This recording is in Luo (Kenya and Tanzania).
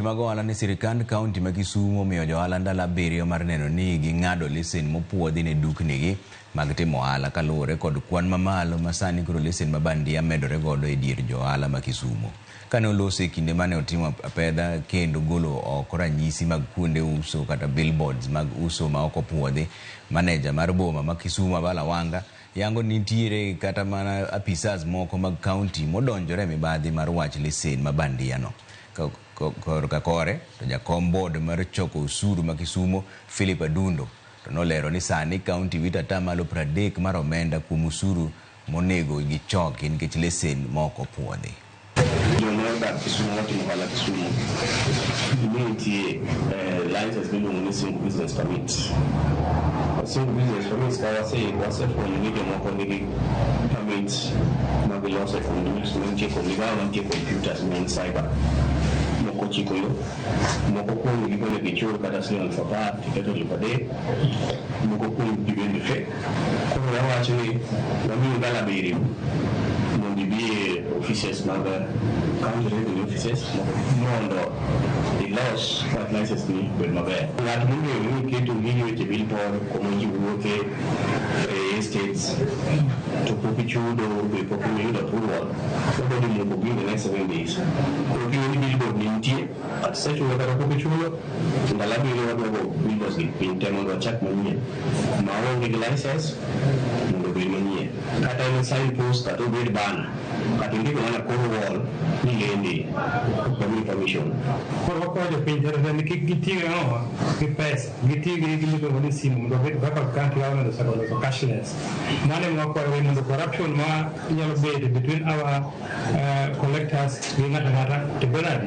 Mag ohala ni sirikand kaunti ma Kisumu omiyo johala ndalo 7 mar neno ni ging'ado lesen mopuodhi ne duknigi mag timo ohala kaluwore kod kwan mamalo ma sani koro lesen ma bandia medore godo e dier johala ma Kisumu. Kane oloso e kinde mane otimo apedha kendo golo oko ranyisi mag kuonde uso kata billboards mag uso ma ok opuodhi, maneja mar boma ma Kisumu Abala Wanga yango ni nitiere kata mana apisas moko mag kaunti modonjore e mibadhi mar wach lesen ma bandia no. Korka kore to jakom board mar choko osuru ma Kisumu Philip Adundo to nolero ni sani kaunti wito atamalo 30 mar omenda kuom osuru monego gichoki nikech lesen ma ok opuodhi. Joma odak Kisumu matimo ohala Kisumu nitie license miluongo ni single business permit. Single business permits ka wasefwenyo ni jomoko nigi permits ma giloso e mantie migao mantie computers man cyber moko chiko yo moko kuom gi onego ichul kata siling 10,000 tiketo 3,000 moko kuom gi bende fake. Koro wawacho ni wamiyi ndalo 7 mondo ibi e offices mag county revenue offices mondo ilos wach license ni obed maber. Ng'at mong'eyo ni iketo gini weche billboard kuma ji wuothe e estates to pok ichudo be pok iyudo approval, wabiro dhi muko gini in the next 7 days. Koro king'eyo ni billboard ni nitie kata isechulo kata pok ichulo, ndalo 7 wadwa go billboards gi piny te mondo wachak manyien maonge gi license mondo obed manyien. Kata en sign post kata obed banner kata indiko mana kor wall ni lende ok wamiyi permission. Koro wakwayo jopiny te ni kik giti gi ang'owa gi pesa, giti gi gima iluongo ni simu mondo wabed kaka country government oseloso cashless. Mano ema wakwayo mondo corruption ma nyalo bedo between our collectors gi ng'ato ang'ata to go nade.